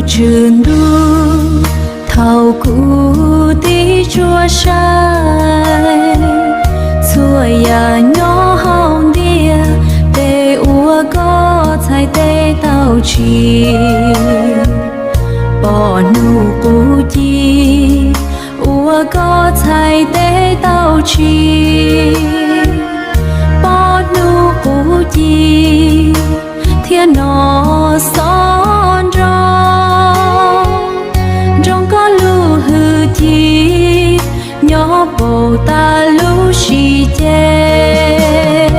Tswv Ntuj, thaum kuv tib tsuas saib txhua yam nyob hauv ntiaj teb uas koj txhais tes tau tsim, pom hnub qub ci uas koj txhais tes tau tsim, pom hnub qub ci thiab nov xob nroo, nroo koj lub hwj chim nyob puag ta lub sim cev.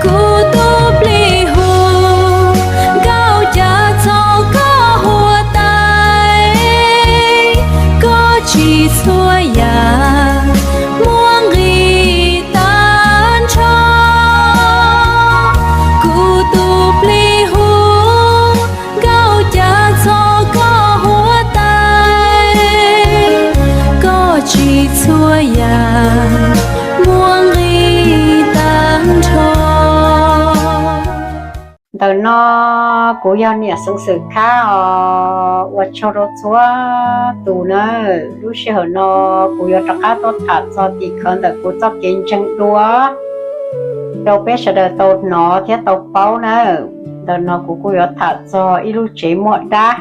Kuv tus plig huv, nkauj cas txog koj huab tais, koj tsim txhua yam muaj nqis tag nrho. Kuv tus plig huv, nkauj cas txog koj huab tais, koj tsim txhua yam muaj nqis tag nrho. Ntawm no kuv yog niam Xeev Xwm Khab os, ua tsaug rau txhua tus na. Lub sij hawm no kuv yuav rov qab tuaj tham txog tim khawv ntawm kuv txoj kev ntseeg dua rau peb sawv daws tau hnov thiab tau paub na. Ntawm no kuv kuj yuav tham txog ib lub tsev muaj dab.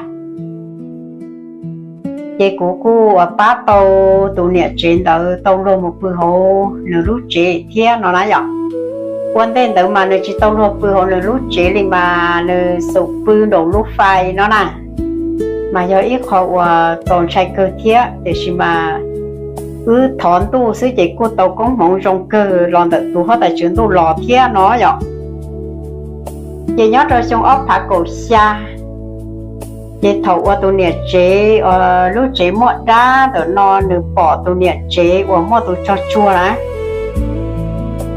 Ces kuv kuj uas pab tau tus niam tsev ntawd tau luag mus pw hauv nws lub tsev thiab no na yom. Ua ntej ntawd mas nws tsis tau luag pw hauv nws lub tsev li mas nws xum pw nraum lub fais no na, mas yog ib qho uas txaus ntshai kawg thiab. Tiam sis mas wb thov ntuj xwb ces kuj tau koob hmoov zoo kawg los ntawm tus huab tais tswv ntuj los thiab no yom. Ces nyob rau xyoo ob phav kaum xya, ces thaum uas tus niam tsev lub tsev muaj dab ntawm no nws pom tus niam tsev uas muaj tus tsog tsuag na,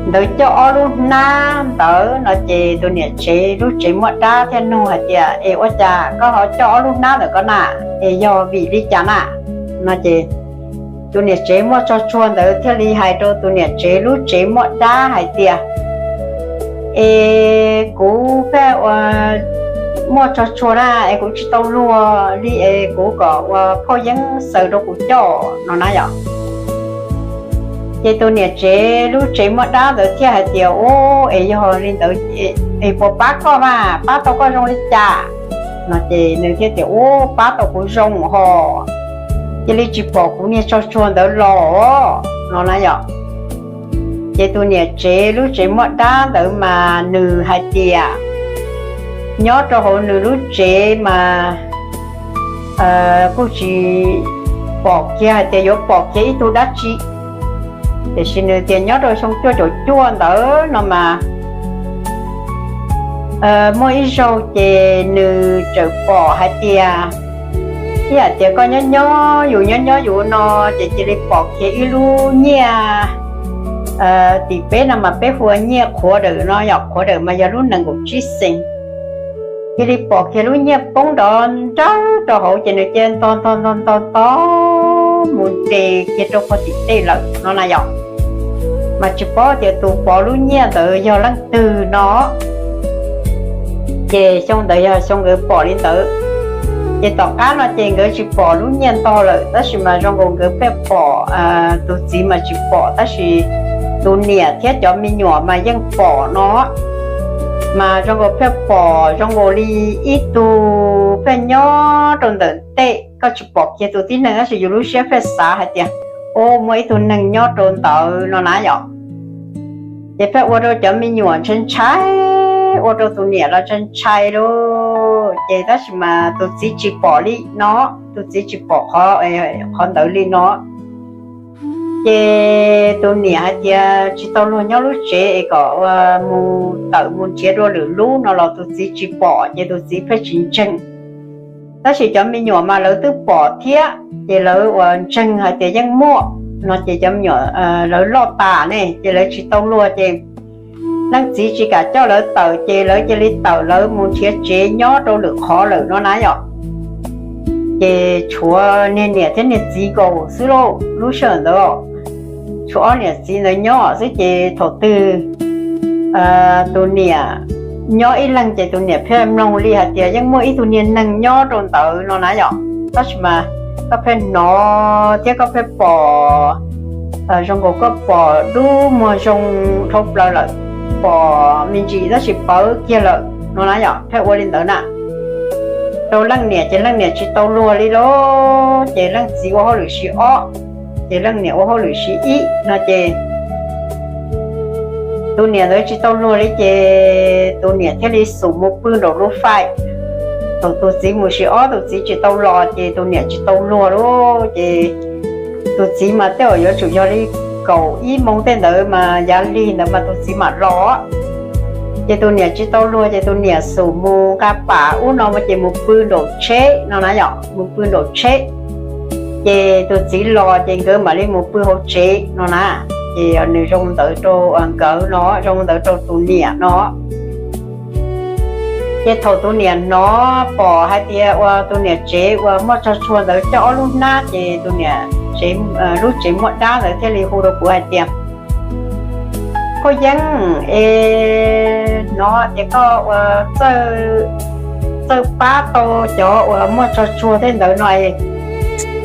ntawd coj ob lub hnab ntawd no ces tus niam tsev lub tsev muaj dab thiaj nug hais tias, Es ua cas koj ho coj ob lub hnab ntawm ko na? Es yog vim li cas na? No ces tus niam tsev muaj tsog tsuag ntawd thiaj li hais rau tus niam tsev lub tsev muaj dab hais tias, Es kuv pheej ua muaj tsog tsuag na, es kuv tsis tau luag li es kuv kom ua phauj yeeb xaws rau kuv coj no na yom. Ces tus niam tsev lub tsev muaj dab ntawd thiaj hais tias, Ub, es yog li ntawd es puas pab koj mas, pab tau koj zoo li cas? No ces nws thiaj tias, Ub, pab tau kuv zoo hos, cia li tsis pom kuv niag tsog tsuag ntawd los no na yom. Ces tus niam tsev lub tsev muaj dab ntawd mas nws hais tias nyob rau hauv nws lub tsev mas kuj tsis pom kiag hais tias yuav pom kiag ib tug dab tsi. Tiam sis nws tias nyob rau xyoo cuaj caum cuaj ntawd no mas muaj ib zaug ces nws txawm pom hais tias, ib yam tias koj nyob nyob yus nyob nyob yus no ces cia li pom kiag ib lub nyiaj, tim peb no mas peb hu ua nyiaj qhuav dawm no yom, qhuav dawm mas yog lub nees nkaum tsib xees. Cia li pom kiag lub nyiaj poob nrov nrawg rau hauv ces nws cia li ntog ntog ntog ntog ntog mus nres kiag rau puag tim tej lawm no na yom. Mas tsis paub tias tus pov lub nyiaj ntawd yog leej twg no. Ces xyoo ntawd yog xyoo nkawd pom li ntawd. Ces tom qab no ces nkawd tsis pom lub nyiaj ntog lawm, tab sis mas zoo nkaus nkawd pheej pom tus txiv mas tsis pom, tab sis tus niam thiab cov me nyuam mas yeej pom no. Mas zoo nkaus pheej pom zoo nkaus li ib tug pheej nyob rau ntawm tej, koj tsis pom kiag tus tib neeg tab sis yus lub siab pheej xav hais tias, Ub, muaj ib tug neeg nyob rau ntawd no na yom. Ces pheej ua rau cov me nyuam ntshai ntshai, ua rau tus niam los ntshai ntshai lauj. Ces tab sis mas tus txiv tsis pom li no, tus txiv tsis pom qhov ntawd li no. Ces tus niam hais tias tsis tau luag nyob lub tsev es kom ua mus tawm mus nrhiav dua lwm lub no los tus txiv tsis pom, ces tus txiv pheej tsis ntseeg. Tab sis cov me nyuam mas lawv twb pom thiab, ces lawv ua ntseeg hais tias yeej muaj no, ces cov me nyuam lawv loj tas ne, ces lawv tsis tau luag, ces leej txiv tsis kam coj lawv tawm, ces lawv cia li tawm lawv mus nrhiav tsev nyob rau lwm qhov lawm no na yom. Ces tshuav niag niam thiab niag txiv nkaus xwb lauj, lub sij hawm ntawd tshuav ob niam txiv ntawd nyob xwb. Ces thaum twg tus niam nyob ib leeg ces tus niam pheej mloog li hais tias yeej muaj ib tug niag neeg nyob rau ntawd no na yom. Tab sis mas koj pheej hnov thiab koj pheej pom, zoo nkaus koj pom dub muag zoo dhau plaws lawm, pom me ntsis tab sis pawv kiag lawm no na yom, pheej ua li ntawd na. Rau leej niam ces leej niam tsis tau luag li lauj, ces leej txiv ua hauj lwm shift ob, ces leej niam ua hauj lwm shift ib no ces tus niam ntawd tsis tau luag li ces tus niam thiaj li xub mus pw nraum lub fais. Thaum tus txiv mus shift ob tus txiv tsis tau los ces tus niam tsis tau luag lauj, ces tus txiv mas tej zaum yuav tsum yog li kaum ib moos tej ntawd mas yav lig ntawd mas tus txiv mam los. Ces tus niam tsis tau luag ces tus niam xub mus nqa pam ub no ces mus pw nraum tsheb no na yom, mus pw nraum tsheb. Ces tus txiv los ces nkawd mam li mus pw hauv tsev no na. Ces nws zoo ntawd rau nkawd no, zoo ntawd rau tus niam no. Ces thaum tus niam hnov pom hais tias uas tus niam tsev uas muaj tsog tsuag ntawd coj ob lub hnab ces tus niam, lub tsev muaj dab ntawd thiaj li hu rau kuv hais tias, Phauj Yeeb, es hnov tias koj ua txawj pab tau cov uas muaj tsog tsuag tej ntawd no,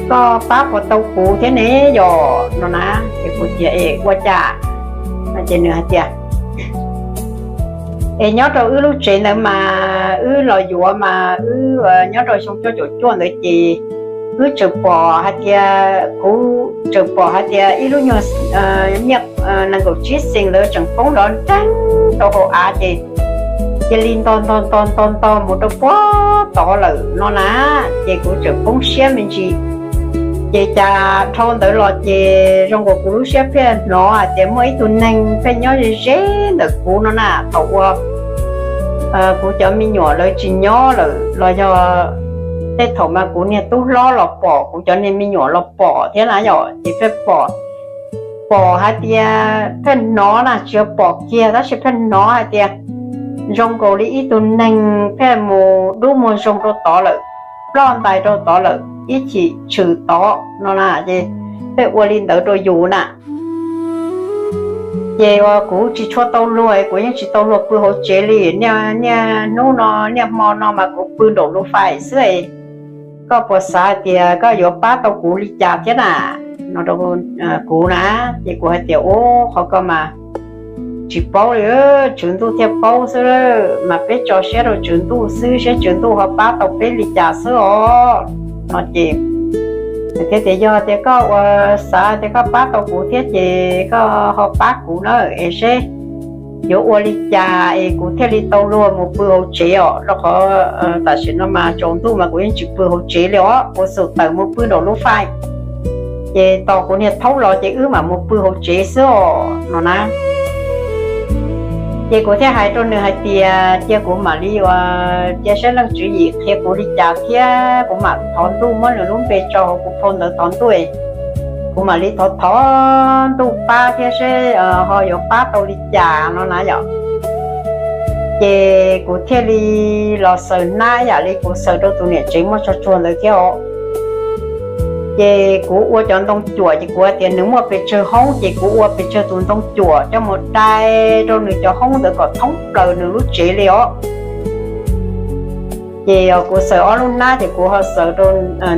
koj pab puas tau kuv thiab ne yom no na. Ces kuv tias, Es ua cas? Ces nws hais tias, Es nyob rau wb lub tsev ntawd mas wb los yuav mas wb nyob rau xyoo cuaj caum cuaj ntawd ces wb tseem pom hais tias, kuv tseem pom hais tias ib lub nyuag niaj nees nkaum tsib xees ntawd tseem poob nrov nreeg rau hauv av ces cia li nto nto nto nto nto mus rau puag tod lawm no na. Ces kuv tseem poob siab me ntsis. Ces cas dhau ntawd los ces zoo nkaus kuv lub siab pheej hnov hais tias muaj ib tug neeg pheej nyob ze ze ntawm kuv no na. Thaum uas kuv cov me nyuam lawv tsis nyob lawm los yog tej thaum mas kuv niag tub hlob los pom, kuv cov niag me nyuam los pom thiab na yom, ces pheej pom, pom hais tias pheej hnov na, tsis yog pom kiag tab sis pheej hnov hais tias zoo nkaus li ib tug neeg pheej mus dub muag zoo rau tod lawm, ploj ntais rau tod lawm, ib chim tshwm tod no na. Ces pheej ua li ntawd rau yus na. Ces uas kuv tsis tshua tau luag, kuv yeej tsis tau luag pw hauv tsev li. Niaj hnub no, niaj hmo no mas kuv pw nraum lub fais xwb. Koj puas xav hais tias koj yuav pab tau kuv li cas thiab na? No rau kuv na. Ces kuv hais tias, Ub, qhov ko mas tsis paub li, Tswv Ntuj thiaj paub xwb, mas peb tso siab rau Tswv Ntuj xwb, seb Tswv Ntuj ho pab tau peb li cas xwb os. No ces thiaj tias, Yog tias koj ua xav tias koj pab tau kuv thiab ces koj ho pab kuv na, es seb yuav ua li cas es kuv thiaj li tau luag mus pw hauv tsev os, rau qhov tam sim no mas tsaus ntuj mas kuv yeej tsis pw hauv tsev li os, kuv xum tawm mus pw nraum lub fais, ces tos kuv niag thaub los ces wb mam mus pw hauv tsev xwb os no na. Ces kuv thiaj hais rau nws hais tias, Cia kuv mam li ua, cia saib leej tswv yim qhia kuv li cas thiab kuv mam thov ntuj muab nws lub npe tso hauv kuv phau ntawv thov ntuj, kuv mam li thov thov ntuj pab thiab seb ho yuav pab tau li cas no na yom. Ces kuv thiaj li los xaws hnab yam li kuv xaws rau tus niam tsev muaj tsog tsuag ntawd thiab os. Ces kuv ua cov ntoo cuam ces kuv hais tias nws muaj pes tsawg hoob ces kuv ua pes tsawg tus ntoo cuam coj mus dai rau nws cov hoob ntawd kom thoob plaws nws lub tsev li os. Ces kuv xaws ob lub hnab ces kuv ho xaws rau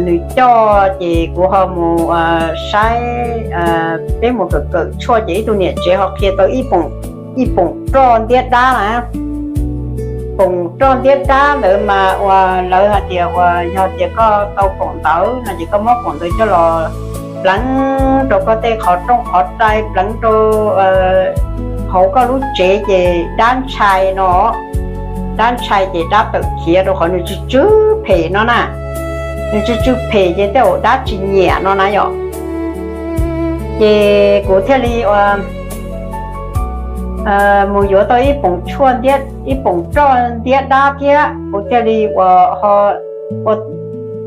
nws coj ces kuv ho mus saib, peb mus kawm kawm tshuaj ces ib tug niam tsev ho qhia tau ib poom roj ntiab dab na, poom roj ntiab dab ntawd mas uas lawv hais tias uas yog tias koj tau poom ntawd no ces koj muab poom ntawd coj los pleev rau koj tej qhov rooj qhov rai, pleev rau hauv koj lub tsev ces dab ntshai no, dab ntshai ces dab tawm khiav rau qhov nws tsw tsw phem no na, nws tsw tsw phem ces tej zaum dab tsis nyiam no na yom. Ces kuv thiaj li ua mus yuav tau ib poom tshuaj, ib poom roj ntiab dab thiab kuv thiaj li ua, ua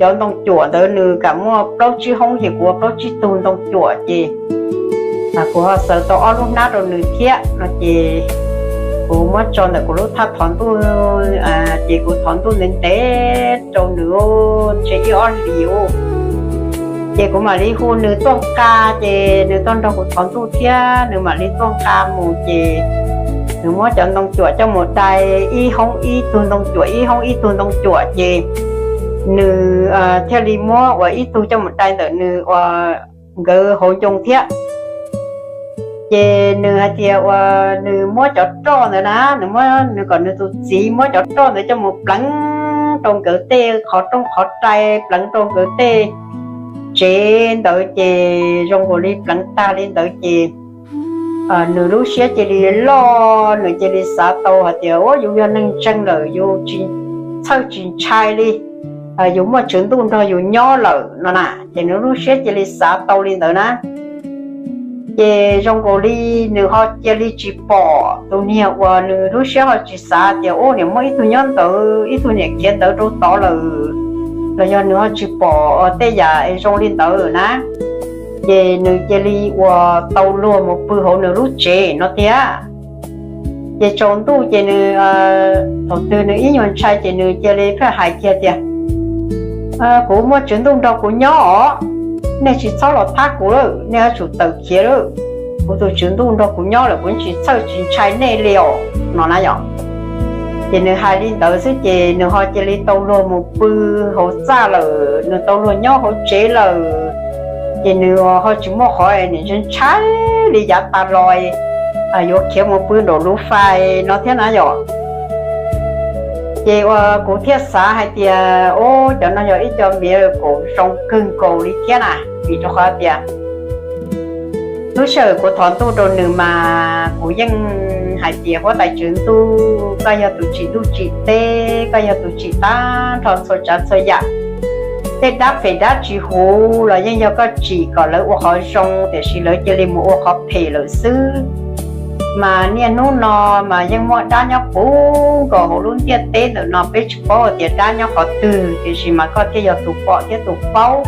cov ntoo cuam ntawd nws kam muaj plaub tsib hoob ces kuv ua plaub tsib tug ntoo cuam ces kuv ho xaws tau ob lub hnab rau nws thiab no ces kuv muab tso ntawm kuv lub thaj thov ntuj ces kuv thov ntuj ntev ntev rau nws ntshe ib ob hlis ub. Ces kuv mam li hu nws tuaj nqa, ces nws tuaj nrog kuv thov ntuj thiab nws mam li tuaj nqa mus ces nws muab cov ntoo cuam coj mus dai ib hoob ib tug ntoo cuam, ib hoob ib tug ntoo cuam ces nws thiaj li muab ua ib tug coj mus dai ntawm nws ua nkawd hauv ncoo thiab. Ces nws hais tias uas nws muab cov roj ntawd na, nws muab, nws kom nws tus txiv muab cov roj ntawd coj mus pleev rau nkawd tej qhov rooj qhov rai, pleev rau nkawd tej tsev ntawd ces zoo nkaus li pleev tag li ntawd ces nws lub siab cia li loj, nws cia li xav tau hais tias, Ua, yus yog neeg ntseeg lawm, yus tsis txhawj tsis ntshai li, yus muaj tswv ntuj nrog yus nyob lawm no na. Ces nws lub siab cia li xav tau li ntawd na. Ces zoo nkaus li nws ho cia li tsis pom tus niag uas nws lub siab ho tsis xav tias, Ua, niam muaj ib tug nyob ntawd, ib tug niam khiav ntawd rau tod lawm, los yog nws ho tsis pom tej yam es zoo li ntawd na. Ces nws cia li uas tau luag mus pw hauv nws lub tsev no tiag. Ces tsaus ntuj ces nws, thaum twg nws ib nyuag ntshai ces nws cia li pheej hais kiag tias, Kuv muaj tswv ntuj nrog kuv nyob os, nej tsis txhob los thab kuv lawm, nej yuav tsum tawm khiav lawm. Kuv tus tswv ntuj nrog kuv nyob lawm, kuv tsis txhawj tsis ntshai nej li os no na yom. Ces nws hais li ntawd xwb ces nws ho cia li tau luag mus pw hauv txaj lawm, nws tau luag nyob hauv tsev lawm. Ces nws ho tsis muaj qhov niam ntshai ntshai li yav tas los yuav khiav mus pw nraum lub fais no thiab na yom. Ces uas kuv thiaj xav hais tias, Ua, cov no yog ib co miv kaum zoo kawg nkaus li thiab na, vim rau qhov tias lub sij hawm kuv thov ntuj rau nws mas kuv yeej hais tias, Huab tais tswv ntuj, koj yog tus tsim ntuj tsim teb, koj yog tus tsim tag nrho txhua tsav txhua yam. Tej dab phem dab tsis huv los yeej yog koj tsim kom lawv ua qhov zoo, tiam sis lawv cia li mus ua qhov phem lawm xwb. Mas niaj hnub no mas yeej muaj dab nyob puv nkaus hauv lub ntiaj teb ntawm no, peb tsis paub tias dab nyob qhov twg, tiam sis mas koj thiaj yog tus pom thiab tus paub.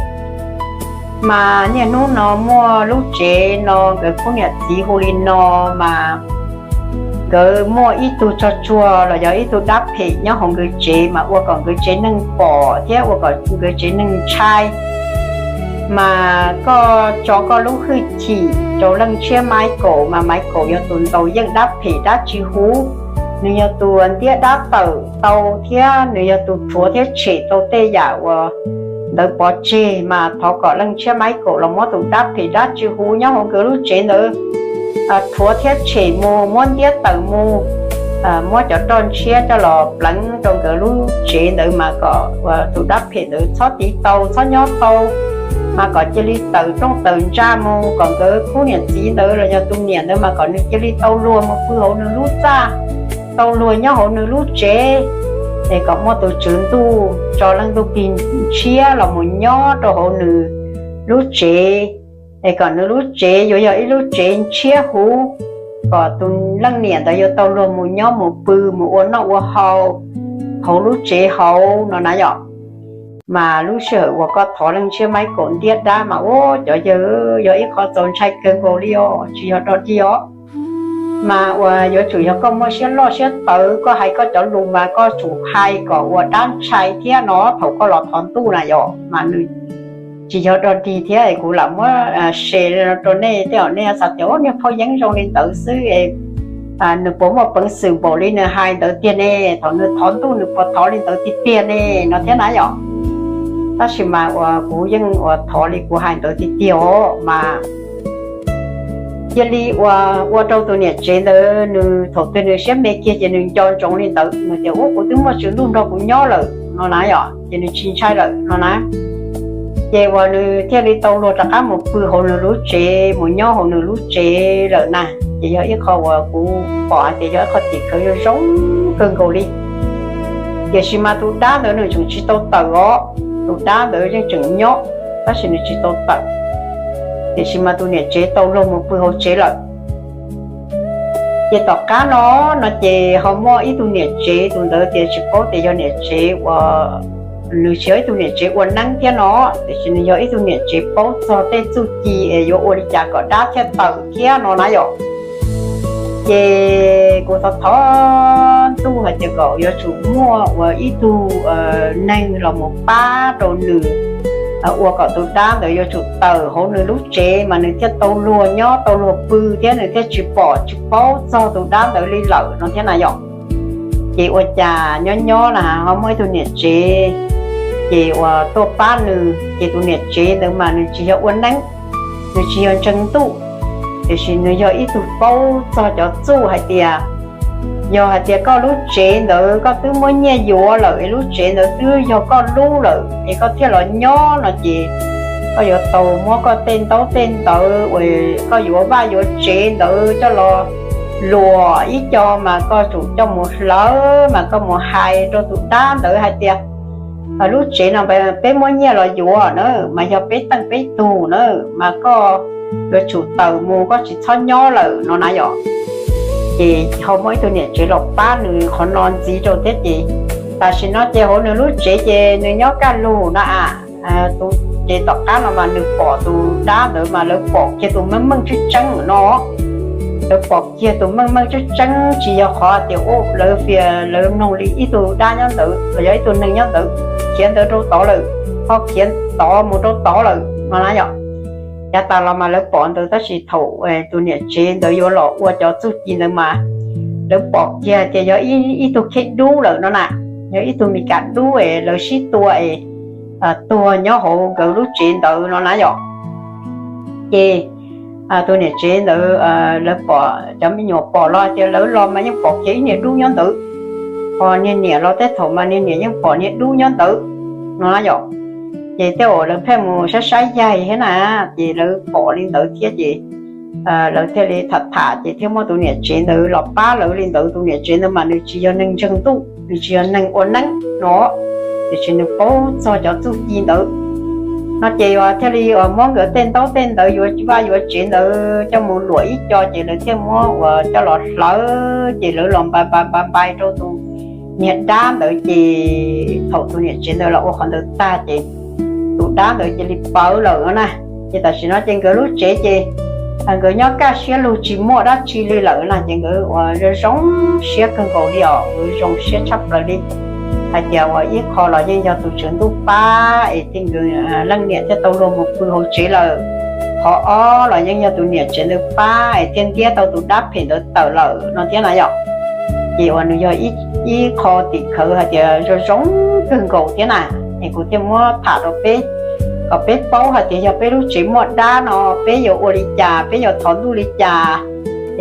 Mas niaj hnub no muaj lub tsev no nkawd khub niam txiv hu li no, mas nkawd muaj ib tug tsog tsuag los yog ib tug dab phem nyob hauv nkawd tsev mas ua kom nkawd tsev neeg pom thiab ua kom nkawd tsev neeg ntshai. Mas koj tso koj lub hwj chim rau leej tshiab Maiv Kaum, mas Maiv Kaum yog tus ntaus yeej dab phem dab tsis huv, nws yog tus ntiab dab tawm tau thiab nws yog tus rhuav thiab tshem tau tej yam uas ntawd pov tseg. Mas thov kom leej tshiab Maiv Kaum los muab tus dab phem dab tsis huv nyob hauv nkawd lub tsev ntawd rhuav thiab tshem mus, muab ntiab tawm mus, muab cov roj ntshiab coj los pleev rau nkawd lub tsev ntawd mas kom tus dab phem ntawd txhob tiv tau, txhob nyob tau, mas kom cia li tawm rooj tawm ntsa mus, kom nkawd khub niam txiv ntawd los yog tus niam ntawd mas kom nws cia li tau luag mus pw hauv nws lub txaj, tau luag nyob hauv nws lub tsev, es kom muaj tus tswv ntuj tso leej ntuj plig ntshiab los mus nyob rau hauv nws lub tsev, es kom nws lub tsev yuav yog ib lub tsev ntshiab huv, kom tus leej niam ntawd yuav tau luag mus nyob mus pw mus ua noj ua haus hauv lub tsev hauv no na yom. Mas lub sij hawm uas koj thov leej tshiab Maiv Kaum ntiab dab mas ua cov yawg, yog ib qho txaus ntshai kawg nkaus li os, tsis yog dog dig os. Mas uas yuav tsum yog koj muaj siab loj siab tawv, koj hais koj cov lus mas koj tsum hais kom ua dab ntshai thiab no thaum koj los thov ntuj na yom. Mas nws tsis yog dog dig thiab, kuv lam muab share rau nej tej, nej xav tias, Ua, niag phauj yeeb zoo li ntawd xwb, nws puas muaj peev xwm npaum li nws hais ntawd tiag ne? Thaum nws thov ntuj nws puas thov li ntawd tiag tiag ne? No thiab na yom. Tab sis mas uas kuv yeej uas thov li kuv hais ntawd tiag tiag os. Mas cia li uas ua rau tus niam tsev ntawd nws thaum twg nws siab me kiag ces nws nco ntsoov li ntawd, nws tias, Ua, kuv twb muaj tswv ntuj nrog kuv nyob lawm no na yom, ces nws tsis ntshai lawm no na. Ces uas nws thiaj li tau luag rov qab mus pw hauv nws lub tsev, mus nyob hauv nws lub tsev lawm na. Ces yog ib qho uas kuv pom hais tias yog ib qho tim khawv zoo kawg nkaus li. Tiam sis mas tus dab ntawd nws tseem tsis tau tawm os, tus dab ntawd yeej tseem nyob, tab sis nws tsis tau tawm. Tiam sis mas tus niam tsev tau luag mus pw hauv tsev lawm. Ces tom qab no, no ces ho muaj ib tug niam tsev, tus ntawd tias tsis paub tias yog niam tsev uas, nws tsis yog ib tug niam tsev ua neeb thiab no, tiam sis nws yog ib tug niam tsev paub txog tej txuj ci es yuav ua li cas kom dab thiaj tawm thiab no na yom. Ces kuv thov thov ntuj hais tias kom yuav tsum muaj uas ib tug neeg los mus pab rau nws ua kom tus dab ntawd yuav tsum tawm hauv nws lub tsev mas nws thiaj tau luag nyob tau luag pw thiab nws thiaj tsis pom tsis paub txog tus dab ntawd li lawm no thiab na yom. Ces ua cas nyob nyob na ho muaj ib tug niam tsev ces uas tuaj pab nws, ces tus niam tsev ntawd mas nws tsis yog ua neeb, nws tsis yog ntseeg ntuj, tiam sis nws yog ib tug paub txog cov txuj hais tias yog hais tias koj lub tsev ntawd koj twb muab nyiaj yuav lawm es lub tsev ntawd twb yog koj lub lawm es koj thiaj los nyob no ces koj yuav tau muab koj tej ntaub tej ntawv uas koj yuav vaj yuav tsev ntawd coj los luam ib co mas koj tsum coj mus hlawv mas koj mus hais rau tus dab ntawd hais tias lub tsev no peb muab nyiaj los yuav na, mas yog peb teej peb tug na, mas koj yuav tsum tawm mus, koj tsis txhob nyob lawm no na yom. Ces ho muaj ib tug niam tsev los pab nws qhov no ntxiv rau thiab ces tam sim no ces hauv nws lub tsev ces nws nyob kaj lug na, ces tom qab no mas nws pom tus dab ntawd mas lawv pom kiag tus meej meej tseeb tseeb no, lawv pom kiag tus meej meej tseeb tseeb tsis yog qhov tias lawv fias lawv mloog li ib tug dab nyob ntawd los yog ib tug neeg nyob ntawd khiav ntawd rau tod lawm, ho khiav tod mus rau tod lawm no na yom. Yav tas los mas lawv pom ntawd tab sis thaum tus niam tsev ntawd yuav los ua cov txuj ci ntawd mas lawv pom kiag tias yog ib tug khej dub lawm no na, yog ib tug Mis Kas dub es lawv sib tua es tuag nyob hauv nkawd lub tsev ntawd no na yom. Ces tus niam tsev ntawd lawv pom, cov me nyuam pom los tias lawv los mas yeej pom kiag ib niag dub nyob ntawd, ho niag niam los tej thaum mas niag niam yeej pom niag dub nyob ntawd no na yom. Ces tej uas lawv pheej mus saib saib yaig thiab na, ces lawv pom li ntawd thiab ces lawv thiaj li tham tham ces thiaj muaj tus niam tsev ntawd los pab lawv li ntawd. Tus niam tsev ntawd mas nws tsis yog neeg ntseeg ntuj, nws tsis yog neeg ua neeb no, tiam sis nws paub txog cov txuj ci ntawd no ces uas thiaj li uas muab nkawd tej ntaub tej ntawv yuav vaj yuav tsev ntawd coj mus luam ib co ces lawv thiaj muab uas coj los hlawv ces lawv los npai npai npai npai rau tus niag dab ntawd ces thaum tus niam tsev ntawd los ua qhov ntawd tag ces tus dab ntawd cia li pawv lawm na. Ces tam sim no ces nkawd lub tsev ces nkawd nyob kaj siab lug tsis muaj dab tsi li lawm na ces nkawd uas zoo zoo siab kawg nkaus li os, nkawd zoo siab tshaj plaws li hais tias uas ib qho los yeej yog tus tswv ntuj pab es thiaj nkawd leej niam thiaj tau luag mus pw hauv tsev lawm. Qhov ob los yeej yog tus niam tsev ntawd pab es thiaj ntiab tau tus dab phem ntawd tawm lawm no thiab na yom. Ces uas nws yog ib qho tim khawv hais tias zoo zoo kawg nkaus thiab na, es kuv thiaj muab tham rau peb kom peb paub hais tias yog peb lub tsev muaj dab no peb yuav ua li cas, peb yuav thov ntuj li cas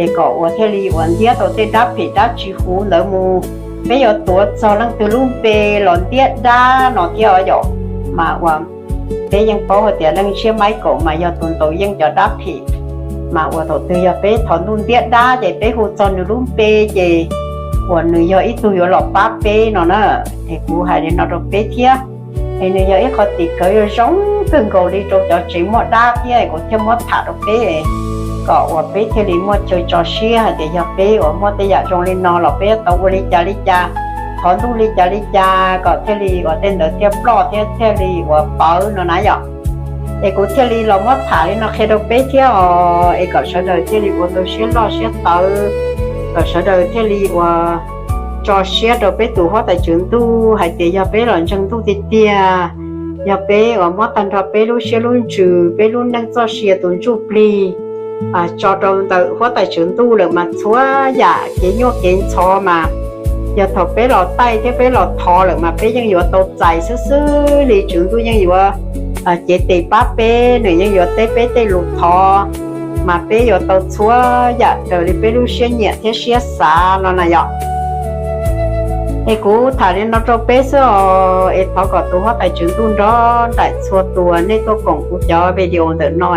es kom uas thiaj li uas ntiab tau tej dab phem dab tsis huv ntawd mus. Peb yuav tuav txog leej twg lub npe los ntiab dab no thiab os yom. Mas uas peb yeej paub hais tias leej ntshiab maib kaum mas yog tus ntaus yeej cov dab phem, mas uas thaum twg yog peb thov ntuj ntiab dab ces peb hu txog nws lub npe ces uas nws yog ib tug yuav los pab peb no na. Es kuv hais li no rau peb thiab, es nws yog ib qho tim khawv zoo zoo kawg nkaus li rau cov tsev muaj dab thiab es kuv thiaj muab tham rau peb kom uas peb thiaj li muaj chaw tso siab hais tias yog peb uas muaj tej yam zoo li no los peb yuav tau ua li cas li cas, thov ntuj li cas li cas kom thiaj li uas tej ntawd thiaj ploj thiab thiaj li uas pawv no na yom. Es kuv thiaj li los muab tham li no qhia rau peb thiab os, es kom sawv daws thiaj li ua tau siab loj siab tawv, kom sawv daws thiaj li uas tso siab rau peb tus huab tais tswv ntuj hais tias yog peb los ntseeg ntuj tiag tiag, yog peb uas muab tag nrho peb lub siab lub ntsws peb lub neej txoj sia tus ntsuj plig tso rau ntawm huab tais tswv ntuj lawm mas txhua yam kev nyuaj kev ntxhov mas yog thaum peb los taij thiab peb los thov lawm mas peb yeej yuav tau txais xwb xwb li. Tswv ntuj yeej yuav cev tes pab peb, nws yeej yuav teb peb tej lus thov, mas peb yuav tau txhua yam raws li peb lub siab nyiam thiab siab xav no na yom. Es kuv tham li no rau peb xwb os, es thov kom tus huab tais tswv ntuj nrog nraim txhua tus nej tuaj koom kuv cov video ntawm no,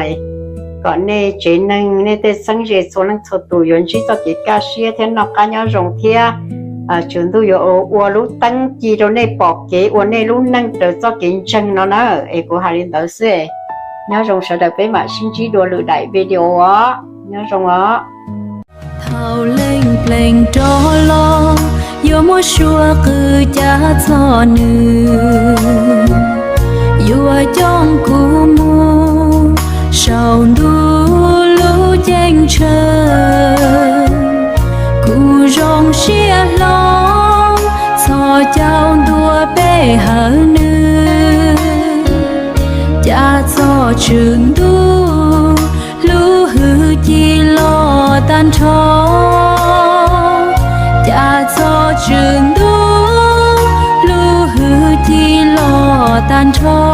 kom nej tsev neeg nej tej xeeb ze txhua leej txhua tus yuav ntsib txoj kev kaj siab thiab noj qab nyob zoo thiab tswv ntuj yuav ua lub teeb ci rau nej pom kev ua nej lub neej raws txoj kev ntseeg no na. Es kuv hais li ntawd xwb, nyob zoo sawv daws peb mam sib ntsib dua lwm daim video os, nyob zoo os. Thaum leej pleev rov los yuav muab suab qw cav txog nws, yuav coj kuv mus saum ntuj lub ceeb tshaw. Kuv zoo siab hlo txhos caug ntua pe hawm nws, Tswv Ntuj, lub hwj chim los tag nrho. Cas txog Tswv Ntuj, lub hwj chim los tag nrho.